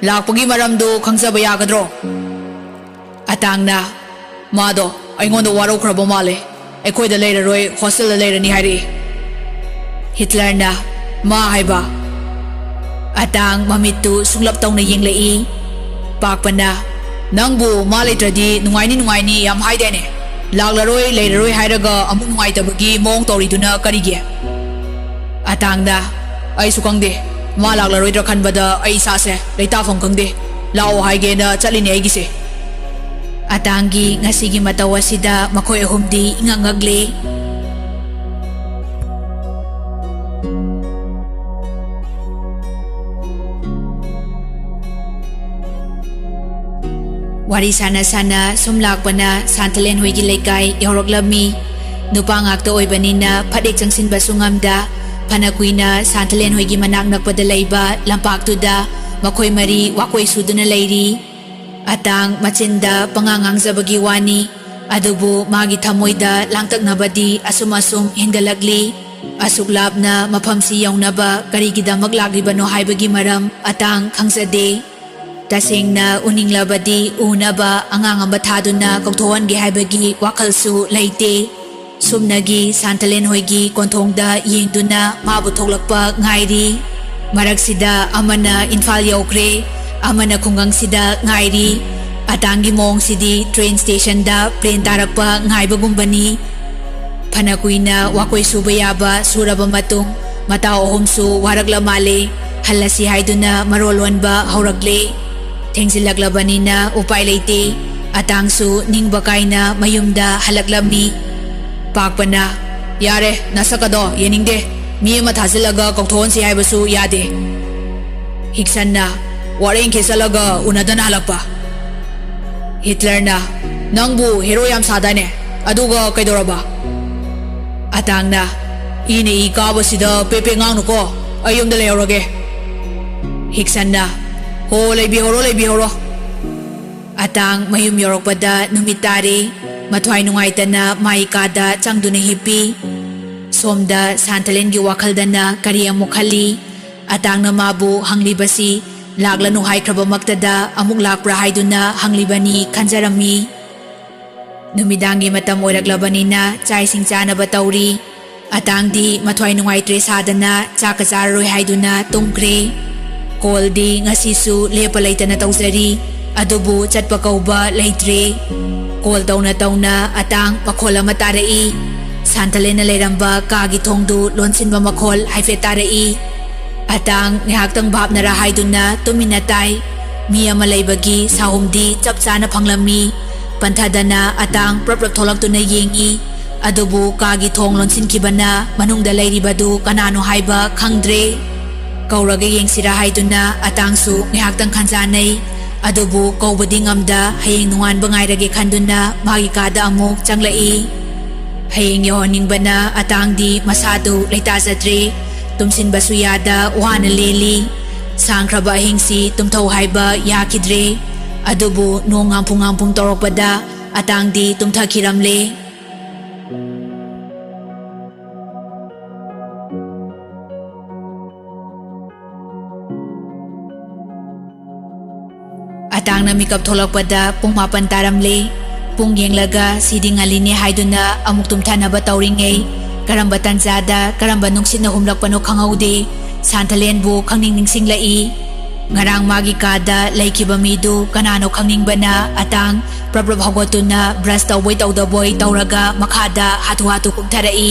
"ꯂꯥꯛꯄꯒꯤ ꯃꯔꯝꯗꯨ ꯈꯪꯖꯕ ꯌꯥꯒꯗ꯭ꯔꯣ?" ꯑꯇꯥꯡꯅ, "ꯃꯥꯗꯣ ꯑꯩꯉꯣꯟꯗ ꯋꯥꯔꯧꯈ꯭ꯔꯕ ꯃꯥꯜꯂꯦ, ꯑꯩꯈꯣꯏꯗ ꯂꯩꯔꯔꯣꯏ, ꯍꯣꯁꯇꯦꯜꯗ ꯂꯩꯔꯅꯤ ꯍꯥꯏꯔꯛꯏ꯫" ꯍꯤꯠꯂꯔꯅ, "ꯃꯥ ꯍꯥꯏꯕ?" ꯑꯇꯥꯡ ꯃꯃꯤꯠꯇꯨ ꯁꯨꯡꯂꯞ ꯇꯧꯅ ꯌꯦꯡꯂꯛꯏ꯫ ꯄꯥꯛꯄꯅ, "ꯅꯪꯕꯨ ꯃꯥ ꯂꯩꯇ꯭ꯔꯗꯤ ꯅꯨꯡꯉꯥꯏꯅꯤ ꯅꯨꯡꯉꯥꯏꯅꯤ ꯌꯥꯝ ꯍꯥꯏꯗꯥꯏꯅꯦ? ꯂꯥꯛꯂꯔꯣꯏ ꯂꯩꯔꯔꯣꯏ ꯍꯥꯏꯔꯒ ꯑꯃꯨꯛ ꯅꯨꯡꯉꯥꯏꯇꯕꯒꯤ ꯃꯑꯣꯡ ꯇꯧꯔꯤꯗꯨꯅ ꯀꯔꯤꯒꯤ?" ꯑꯇꯥꯡꯅ, "ꯑꯩꯁꯨ ꯈꯪꯗꯦ, ꯃꯥ ꯂꯥꯛꯂꯔꯣꯏꯗ꯭ꯔꯥ ꯈꯟꯕꯗ ꯑꯩ ꯏꯁꯥꯁꯦ ꯂꯩꯇꯥꯐꯝ ꯈꯪꯗꯦ꯫ ꯂꯥꯛꯑꯣ ꯍꯥꯏꯒꯦꯅ ꯆꯠꯂꯤꯅꯦ ꯑꯩꯒꯤꯁꯦ꯫" ꯑꯇꯥꯡꯒꯤ ꯉꯁꯤꯒꯤ ꯃꯇꯧ ꯑꯁꯤꯗ ꯃꯈꯣꯏ ꯑꯍꯨꯝꯗꯤ ꯏꯉꯛ ꯉꯛꯂꯤ꯫ ꯋꯥꯔꯤ ꯁꯥꯟꯅ ꯁꯥꯟꯅ ꯁꯨꯝ ꯂꯥꯛꯄꯅ ꯁꯥꯟꯇꯂꯦꯟ ꯍꯣꯏꯒꯤ ꯂꯩꯀꯥꯏ ꯌꯧꯔꯛꯂꯝꯃꯤ꯫ ꯅꯨꯄꯥ ꯉꯥꯛꯇ ꯑꯣꯏꯕꯅꯤꯅ ꯐꯠ ꯍꯦꯛ ꯆꯪꯁꯤꯟꯕꯁꯨ ꯉꯝꯗ, ꯐꯅ ꯀꯨꯏꯅ ꯁꯥꯟꯇꯂꯦꯟ ꯍꯣꯏꯒꯤ ꯃꯅꯥꯛ ꯅꯛꯄꯗ ꯂꯩꯕ ꯂꯝꯄꯥꯛꯇꯨꯗ ꯃꯈꯣꯏ ꯃꯔꯤ ꯋꯥꯀꯣꯏ ꯁꯨꯗꯨꯅ ꯂꯩꯔꯤ꯫ ꯑꯇꯥꯡ ꯃꯆꯤꯟꯗ ꯄꯉꯥꯡ ꯉꯥꯡꯖꯕꯒꯤ ꯋꯥꯅꯤ, ꯑꯗꯨꯕꯨ ꯃꯥꯒꯤ ꯊꯃꯣꯏꯗ ꯂꯥꯡꯇꯛꯅꯕꯗꯤ ꯑꯁꯨꯝ ꯑꯁꯨꯝ ꯍꯦꯟꯒꯠꯂꯛꯂꯤ꯫ ꯑꯁꯨꯛ ꯂꯥꯞꯅ ꯃꯐꯝꯁꯤ ꯌꯧꯅꯕ ꯀꯔꯤꯒꯤꯗꯃꯛ ꯂꯥꯛꯂꯤꯕꯅꯣ ꯍꯥꯏꯕꯒꯤ ꯃꯔꯝ ꯑꯇꯥꯡ ꯈꯪꯖꯗꯦ꯫ ꯇꯁꯦꯡꯅ ꯎꯅꯤꯡꯂꯕꯗꯤ ꯎꯅꯕ ꯑꯉꯥꯡ ꯑꯃ ꯊꯥꯗꯨꯅ ꯀꯧꯊꯣꯛꯍꯟꯒꯦ ꯍꯥꯏꯕꯒꯤ ꯋꯥꯈꯜꯁꯨ ꯂꯩꯇꯦ꯫ ꯁꯨꯞꯅꯒꯤ ꯁꯥꯟꯇꯂꯦꯟ ꯍꯣꯏꯒꯤ ꯀꯣꯟꯊꯣꯡꯗ ꯌꯦꯡꯗꯨꯅ ꯃꯥꯕꯨ ꯊꯣꯛꯂꯛꯄ ꯉꯥꯏꯔꯤ꯫ ꯃꯔꯛꯁꯤꯗ ꯑꯃꯅ ꯏꯝꯐꯥꯜ ꯌꯧꯈ꯭ꯔꯦ, ꯑꯃꯅ ꯈꯨꯡꯒꯪꯁꯤꯗ ꯉꯥꯏꯔꯤ꯫ ꯑꯇꯥꯡꯒꯤ ꯃꯑꯣꯡꯁꯤꯗꯤ ꯇ꯭ꯔꯦꯟ ꯁ꯭ꯇꯦꯁꯟꯗ ꯄ꯭ꯂꯦꯟ ꯇꯥꯔꯛꯄ ꯉꯥꯏꯕꯒꯨꯝꯕꯅꯤ꯫ ꯐꯅ ꯀꯨꯏꯅ ꯋꯥꯀꯣꯏ ꯁꯨꯕ ꯌꯥꯕ ꯁꯨꯔꯕ ꯃꯇꯨꯡ, ꯃꯇꯥꯎ ꯑꯍꯨꯝꯁꯨ ꯋꯥꯔꯛꯂ ꯃꯥꯜꯂꯦ꯫ ꯍꯜꯂꯁꯤ ꯍꯥꯏꯗꯨꯅ ꯃꯔꯣꯜ ꯂꯣꯟꯕ ꯍꯧꯔꯛꯂꯦ꯫ ꯊꯦꯡꯖꯤꯜꯂꯛꯂꯕꯅꯤꯅ ꯎꯄꯥꯏ ꯂꯩꯇꯦ꯫ ꯑꯇꯥꯡꯁꯨ ꯅꯤꯡꯕ ꯀꯥꯏꯅ ꯃꯌꯨꯝꯗ ꯍꯜꯂꯛꯂꯝꯃꯤ꯫ ꯄꯥꯛꯄꯅ, "ꯌꯥꯔꯦ, ꯅꯁꯛ ꯑꯗꯣ ꯌꯦꯡꯅꯤꯡꯗꯦ꯫ ꯃꯤ ꯑꯃ ꯊꯥꯖꯤꯜꯂꯒ ꯀꯧꯊꯣꯛꯍꯟꯁꯤ ꯍꯥꯏꯕꯁꯨ ꯌꯥꯗꯦ꯫" ꯍꯤꯛꯁꯟꯅ, "ꯋꯥꯔꯦꯡꯈꯤ ꯆꯠꯂꯒ ꯎꯅꯗꯅ ꯍꯜꯂꯛꯄ꯫" ꯍꯤꯠꯂꯔꯅ, "ꯅꯪꯕꯨ ꯍꯦꯔꯣ ꯌꯥꯝ ꯁꯥꯗꯥꯏꯅꯦ? ꯑꯗꯨꯒ ꯀꯩꯗꯧꯔꯕ?" ꯑꯇꯥꯡꯅ, "ꯏꯅ ꯏ ꯀꯥꯕꯁꯤꯗ ꯄꯦ ꯄꯦ ꯉꯥꯡꯅꯨꯀꯣ, ꯑꯩ ꯌꯨꯝꯗ ꯂꯩꯍꯧꯔꯒꯦ꯫" ꯍꯤꯛꯁꯟꯅ, "ꯍꯣ, ꯂꯩꯕꯤꯍꯧꯔꯣ, ꯂꯩꯕꯤꯍꯧꯔꯣ꯫" ꯑꯇꯥꯡ ꯃꯌꯨꯝ ꯌꯧꯔꯛꯄꯗ ꯅꯨꯃꯤꯠ ꯇꯥꯔꯦ꯫ ꯃꯊ꯭ꯋꯥꯏ ꯅꯨꯡꯉꯥꯏꯇꯅ ꯃꯥꯒꯤ ꯀꯥꯗ ꯆꯪꯗꯨꯅ ꯍꯤꯞꯄꯤ꯫ ꯁꯣꯝꯗ ꯁꯥꯟꯇꯂꯦꯟꯒꯤ ꯋꯥꯈꯜꯗꯅ ꯀꯔꯤ ꯑꯃꯨꯛ ꯈꯜꯂꯤ? ꯑꯇꯥꯡꯅ ꯃꯥꯕꯨ ꯍꯪꯂꯤꯕꯁꯤ ꯂꯥꯛꯂꯅꯨ ꯍꯥꯏꯈ꯭ꯔꯕꯃꯛꯇꯗ ꯑꯃꯨꯛ ꯂꯥꯛꯄ꯭ꯔꯥ ꯍꯥꯏꯗꯨꯅ ꯍꯪꯂꯤꯕꯅꯤ ꯈꯟꯖꯔꯝꯃꯤ꯫ ꯅꯨꯃꯤꯗꯥꯡꯒꯤ ꯃꯇꯝ ꯑꯣꯏꯔꯛꯂꯕꯅꯤꯅ ꯆꯥꯛ ꯏꯁꯤꯡ ꯆꯥꯅꯕ ꯇꯧꯔꯤ꯫ ꯑꯇꯥꯡꯗꯤ ꯃꯊ꯭ꯋꯥꯏ ꯅꯨꯡꯉꯥꯏꯇ꯭ꯔꯦ ꯁꯥꯗꯅ ꯆꯥꯛꯀ ꯆꯥꯔꯔꯣꯏ ꯍꯥꯏꯗꯨꯅ ꯇꯨꯝꯈ꯭ꯔꯦ꯫ ꯀꯣꯜꯗꯤ ꯉꯁꯤꯁꯨ ꯂꯦꯞꯄ ꯂꯩꯇꯅ ꯇꯧꯖꯔꯤ, ꯑꯗꯨꯕꯨ ꯆꯠꯄ ꯀꯧꯕ ꯂꯩꯇ꯭ꯔꯦ꯫ ꯀꯣꯜ ꯇꯧꯅ ꯇꯧꯅ ꯑꯇꯥꯡ ꯃꯈꯣꯜ ꯑꯃ ꯇꯥꯔꯛꯏ꯫ ꯁꯥꯟꯇꯂꯦꯟꯅ ꯂꯩꯔꯝꯕ ꯀꯥꯒꯤ ꯊꯣꯡꯗꯨ ꯂꯣꯟꯁꯤꯟꯕ ꯃꯈꯣꯜ ꯍꯥꯏꯐꯦꯠ ꯇꯥꯔꯛꯏ꯫ ꯑꯇꯥꯡ ꯉꯥꯏꯍꯥꯛꯇꯪ ꯚꯥꯞꯅꯔꯥ ꯍꯥꯏꯗꯨꯅ ꯇꯨꯃꯤꯟꯅ ꯇꯥꯏ꯫ ꯃꯤ ꯑꯃ ꯂꯩꯕꯒꯤ ꯁꯥꯍꯨꯝꯗꯤ ꯆꯞ ꯆꯥꯅ ꯐꯪꯂꯝꯃꯤ꯫ ꯄꯟꯊꯗꯅ ꯑꯇꯥꯡ ꯄ꯭ꯔꯞ ꯄ꯭ꯔꯞ ꯊꯣꯛꯂꯛꯇꯨꯅ ꯌꯦꯡꯉꯤ꯫ ꯑꯗꯨꯕꯨ ꯀꯥꯒꯤ ꯊꯣꯡ ꯂꯣꯟꯁꯤꯟꯈꯤꯕꯅ ꯃꯅꯨꯡꯗ ꯂꯩꯔꯤꯕꯗꯨ ꯀꯅꯥꯅꯣ ꯍꯥꯏꯕ ꯈꯪꯗ꯭ꯔꯦ꯫ ꯀꯧꯔꯒ ꯌꯦꯡꯁꯤꯔꯥ ꯍꯥꯏꯗꯨꯅ ꯑꯇꯥꯡꯁꯨ ꯉꯥꯏꯍꯥꯛꯇꯪ ꯈꯟꯖꯥꯟꯅꯩ꯫ ꯑꯗꯨꯕꯨ ꯀꯧꯕꯗꯤ ꯉꯝꯗ ꯍꯌꯦꯡ ꯅꯣꯡꯉꯥꯟꯕ ꯉꯥꯏꯔꯒꯦ ꯈꯟꯗꯨꯅ ꯃꯥꯒꯤ ꯀꯥꯗ ꯑꯃꯨꯛ ꯆꯪꯂꯛꯏ꯫ ꯍꯌꯦꯡ ꯌꯧꯍꯟꯅꯤꯡꯕꯅ ꯑꯇꯥꯡꯗꯤ ꯃꯁꯥꯗꯨ ꯂꯩꯇꯥꯖꯗ꯭ꯔꯦ꯫ ꯇꯨꯝꯁꯤꯟꯕꯁꯨ ꯌꯥꯗ ꯋꯥꯅ ꯂꯦꯜꯂꯤ꯫ ꯁꯥꯡꯈ꯭ꯔꯕ ꯑꯍꯤꯡꯁꯤ ꯇꯨꯝꯊꯧ ꯍꯥꯏꯕ ꯌꯥꯈꯤꯗ꯭ꯔꯦ꯫ ꯑꯗꯨꯕꯨ ꯅꯣꯡ ꯉꯥꯝꯐꯨ ꯉꯥꯝꯐꯨꯡ ꯇꯧꯔꯛꯄꯗ ꯑꯇꯥꯡꯗꯤ ꯇꯨꯝꯊꯈꯤꯔꯝꯂꯦ꯫ ꯑꯇꯥꯡꯅ ꯃꯤꯀꯞ ꯊꯣꯛꯂꯛꯄꯗ ꯄꯨꯡ ꯃꯥꯄꯟ ꯇꯥꯔꯝꯂꯦ꯫ ꯄꯨꯡ ꯌꯦꯡꯂꯒ ꯁꯤꯗꯤ ꯉꯜꯂꯤꯅꯦ ꯍꯥꯏꯗꯨꯅ ꯑꯃꯨꯛ ꯇꯨꯝꯊꯅꯕ ꯇꯧꯔꯤꯉꯩ, ꯀꯔꯝꯕ ꯇꯟꯖꯥꯗ ꯀꯔꯝꯕ ꯅꯨꯡꯁꯤꯠꯅ ꯍꯨꯝꯂꯛꯄꯅꯣ ꯈꯪꯍꯧꯗꯦ꯫ ꯁꯥꯟꯊꯂꯦꯟꯕꯨ ꯈꯪꯅꯤꯡ ꯅꯤꯡꯁꯤꯡꯂꯛꯏ꯫ ꯉꯔꯥꯡ ꯃꯥꯒꯤ ꯀꯥꯗ ꯂꯩꯈꯤꯕ ꯃꯤꯗꯨ ꯀꯅꯥꯅꯣ ꯈꯪꯅꯤꯡꯕꯅ ꯑꯇꯥꯡ ꯄ꯭ꯔꯞ ꯄ꯭ꯔꯞ ꯍꯧꯒꯠꯇꯨꯅ ꯕ꯭ꯔꯁ ꯇꯧꯕꯣꯏ ꯇꯧꯗꯕꯣꯏ ꯇꯧꯔꯒ ꯃꯈꯥꯗ ꯍꯥꯊꯨ ꯍꯥꯊꯨ ꯀꯨꯝꯊꯔꯛꯏ꯫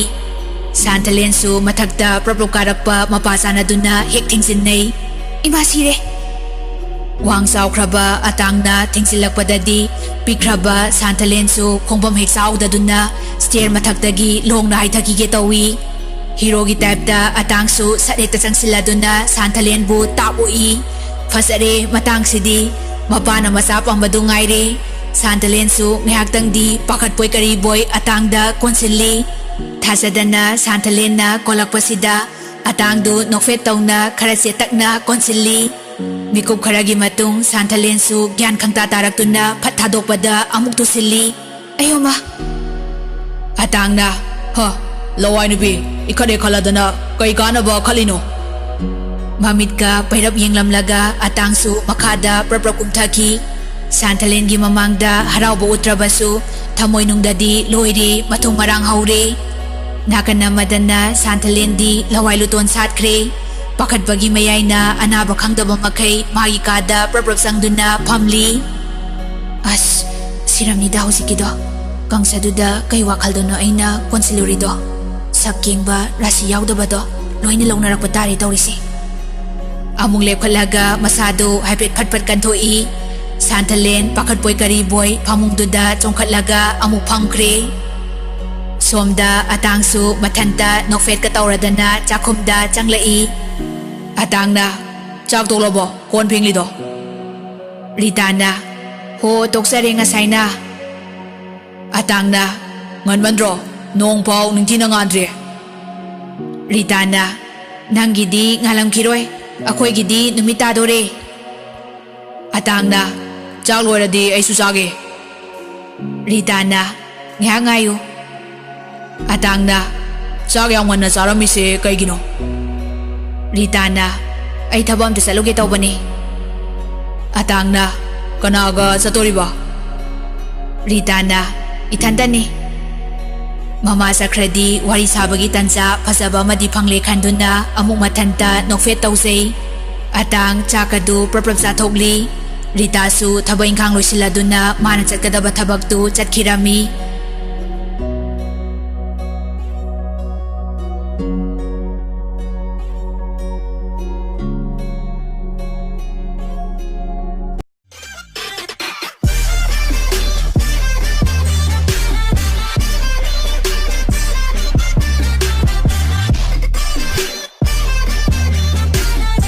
ꯁꯥꯟꯊꯂꯦꯟꯁꯨ ꯃꯊꯛꯇ ꯄ꯭ꯔꯞ ꯄ꯭ꯔꯞ ꯀꯥꯔꯛꯄ ꯃꯄꯥ ꯆꯥꯅꯗꯨꯅ ꯍꯦꯛ ꯊꯤꯡꯖꯤꯟꯅꯩ꯫ "ꯏꯃꯥ ꯁꯤꯔꯦ!" ꯋꯥꯡ ꯆꯥꯎꯈ꯭ꯔꯕ ꯑꯇꯥꯡꯅ ꯊꯤꯡꯖꯤꯜꯂꯛꯄꯗꯗꯤ ꯄꯤꯛꯈ꯭ꯔꯕ ꯁꯥꯟꯊꯂꯦꯟꯁꯨ ꯈꯣꯡꯐꯝ ꯍꯦꯛ ꯆꯥꯍꯧꯗꯗꯨꯅ ꯁ꯭ꯇꯦꯌꯔ ꯃꯊꯛꯇꯒꯤ ꯂꯣꯡꯅ ꯍꯥꯏꯊꯈꯤꯒꯦ ꯇꯧꯏ꯫ ꯍꯤꯔꯣꯒꯤ ꯇꯥꯏꯞꯇ ꯑꯇꯥꯡꯁꯨ ꯁꯠ ꯍꯦꯛꯇ ꯆꯪꯁꯤꯜꯂꯗꯨꯅ ꯁꯥꯟꯊꯂꯦꯟꯕꯨ ꯇꯥꯞ ꯑꯣꯛꯏ꯫ ꯐꯖꯔꯦ ꯃꯇꯥꯡꯁꯤꯗꯤ꯫ ꯃꯄꯥꯅ ꯃꯆꯥ ꯄꯥꯝꯕꯗꯨ ꯉꯥꯏꯔꯦ꯫ ꯁꯥꯟꯊꯂꯦꯟꯁꯨ ꯉꯥꯏꯍꯥꯛꯇꯪꯗꯤ ꯄꯥꯈꯠꯄꯣꯏ ꯀꯔꯤꯕꯣꯏ ꯑꯇꯥꯡꯗ ꯀꯣꯟꯁꯤꯜꯂꯤ꯫ ꯊꯥꯖꯗꯅ ꯁꯥꯟꯊꯂꯦꯟꯅ ꯀꯣꯜꯂꯛꯄꯁꯤꯗ ꯑꯇꯥꯡꯗꯨ ꯅꯣꯛꯐꯦꯠ ꯇꯧꯅ ꯈꯔ ꯆꯦꯇꯛꯅ ꯀꯣꯟꯁꯤꯜꯂꯤ꯫ ꯃꯤꯀꯨꯞ ꯈꯔꯒꯤ ꯃꯇꯨꯡ ꯁꯥꯟꯊꯂꯦꯟꯁꯨ ꯒ꯭ꯌꯥꯟ ꯈꯪꯇꯥ ꯇꯥꯔꯛꯇꯨꯅ ꯐꯠ ꯊꯥꯗꯣꯛꯄꯗ ꯑꯃꯨꯛ ꯇꯨꯁꯤꯜꯂꯤ꯫ "ꯑꯌꯣꯃ!" ꯑꯇꯥꯡꯅ, "ꯍ, ꯂꯋꯥꯏ ꯅꯨꯄꯤ, ꯏꯈꯠ ꯏꯈꯠꯂꯗꯅ ꯀꯩ ꯀꯥꯟꯅꯕ ꯈꯜꯂꯤꯅꯣ?" ꯃꯃꯤꯠꯀ ꯄꯩꯔꯞ ꯌꯦꯡꯂꯝꯂꯒ ꯑꯇꯥꯡꯁꯨ ꯃꯈꯥꯗ ꯄ꯭ꯔꯞ ꯄ꯭ꯔꯞ ꯀꯨꯝꯊꯈꯤ꯫ ꯁꯥꯟꯊꯂꯦꯟꯒꯤ ꯃꯃꯥꯡꯗ ꯍꯔꯥꯎꯕ ꯎꯠꯇ꯭ꯔꯕꯁꯨ ꯊꯃꯣꯏꯅꯨꯡꯗꯗꯤ ꯂꯣꯏꯔꯦ, ꯃꯊꯨꯝ ꯃꯔꯥꯡ ꯍꯧꯔꯦ꯫ ꯅꯥꯀꯟ ꯑꯃꯗꯅ ꯁꯥꯟꯊꯂꯦꯟꯗꯤ ꯂꯋꯥꯏ ꯂꯨꯇꯣꯟ ꯁꯥꯠꯈ꯭ꯔꯦ꯫ ꯄꯥꯈꯠꯄꯒꯤ ꯃꯌꯥꯏꯅ ꯑꯅꯥꯕ ꯈꯪꯗꯕ ꯃꯈꯩ ꯃꯥꯒꯤ ꯀꯥꯗ ꯄ꯭ꯔꯞ ꯄ꯭ꯔꯞ ꯆꯪꯗꯨꯅ ꯐꯝꯂꯤ꯫ "ꯑꯁ, ꯁꯤꯔꯝꯅꯤꯗ ꯍꯧꯖꯤꯛꯀꯤꯗꯣ꯫ ꯀꯪꯁꯗꯨꯗ ꯀꯩ ꯋꯥꯈꯜꯗꯅꯣ ꯑꯩꯅ ꯀꯣꯟꯁꯤꯜꯂꯨꯔꯤꯗꯣ? ꯁꯛ ꯀꯦꯡꯕ, ꯔꯥꯁꯤ ꯌꯥꯎꯗꯕꯗꯣ ꯂꯣꯏꯅ ꯂꯧꯅꯔꯛꯄ ꯇꯥꯔꯦ ꯇꯧꯔꯤꯁꯦ꯫" ꯑꯃꯨꯛ ꯂꯦꯞꯈꯠꯂꯒ ꯃꯁꯥꯗꯨ ꯍꯥꯏꯐꯦꯠ ꯐꯠ ꯐꯠ ꯀꯟꯊꯣꯛꯏ꯫ ꯁꯥꯟꯊꯂꯦꯟ ꯄꯥꯈꯠꯄꯣꯏ ꯀꯔꯤꯕꯣꯏ ꯐꯃꯨꯡꯗꯨꯗ ꯆꯣꯡꯈꯠꯂꯒ ꯑꯃꯨꯛ ꯐꯝꯈ꯭ꯔꯦ꯫ ꯁꯣꯝꯗ ꯑꯇꯥꯡꯁꯨ ꯃꯊꯟꯇ ꯅꯣꯛꯐꯦꯠꯀ ꯇꯧꯔꯗꯅ ꯆꯥꯛꯈꯨꯝꯗ ꯆꯪꯂꯛꯏ꯫ ꯑꯇꯥꯡꯅ, "ꯆꯥꯛ ꯇꯣꯛꯂꯕꯣ? ꯀꯣꯟ ꯐꯦꯡꯂꯤꯗꯣ?" ꯔꯤꯇꯥꯅ, "ꯍꯣ, ꯇꯣꯛꯆꯔꯦ ꯉꯁꯥꯏꯅ꯫" ꯑꯇꯥꯡꯅ, "ꯉꯟꯃꯟꯗ꯭ꯔꯣ? "ꯅꯣꯡꯐꯥꯎ ꯅꯤꯡꯊꯤꯅ ꯉꯥꯟꯗ꯭ꯔꯤ꯫" ꯔꯤꯇꯥꯅ, "ꯅꯪꯒꯤꯗꯤ ꯉꯥꯜꯂꯝꯈꯤꯔꯣꯏ, ꯑꯩꯈꯣꯏꯒꯤꯗꯤ ꯅꯨꯃꯤꯠ ꯇꯥꯗꯣꯔꯦ꯫" ꯑꯇꯥꯡꯅ, "ꯆꯥꯛ ꯂꯣꯏꯔꯗꯤ ꯑꯩꯁꯨ ꯆꯥꯒꯦ꯫" ꯔꯤꯇꯥꯅ, "ꯉꯥꯏꯍꯥꯛ ꯉꯥꯏꯌꯨ꯫" ꯑꯇꯥꯡꯅ, "ꯆꯥꯛ ꯌꯥꯝ ꯉꯟꯅ ꯆꯥꯔꯝꯃꯤꯁꯦ ꯀꯩꯒꯤꯅꯣ?" ꯔꯤꯇꯥꯅ, "ꯑꯩ ꯊꯕꯛ ꯑꯝꯇ ꯆꯠꯂꯨꯒꯦ ꯇꯧꯕꯅꯤ꯫" ꯑꯇꯥꯡꯅ, "ꯀꯅꯥꯒ ꯆꯠꯇꯣꯔꯤꯕ?" ꯔꯤꯇꯥꯅ, "ꯏꯊꯟꯇꯅꯤ꯫" ꯃꯃꯥ ꯆꯠꯈ꯭ꯔꯗꯤ ꯋꯥꯔꯤ ꯁꯥꯕꯒꯤ ꯇꯟꯖꯥ ꯐꯖꯕ ꯑꯃꯗꯤ ꯐꯪꯂꯦ ꯈꯟꯗꯨꯅ ꯑꯃꯨꯛ ꯃꯊꯟꯇ ꯅꯣꯛꯐꯦꯠ ꯇꯧꯖꯩ꯫ ꯑꯇꯥꯡ ꯆꯥꯛ ꯑꯗꯨ ꯄ꯭ꯔꯞ ꯄ꯭ꯔꯞ ꯆꯥꯊꯣꯛꯂꯤ꯫ ꯔꯤꯇꯥꯁꯨ ꯊꯕꯛ ꯏꯪꯈꯥꯡ ꯂꯣꯏꯁꯤꯜꯂꯗꯨꯅ ꯃꯥꯅ ꯆꯠꯀꯗꯕ ꯊꯕꯛꯇꯨ ꯆꯠꯈꯤꯔꯝꯃꯤ꯫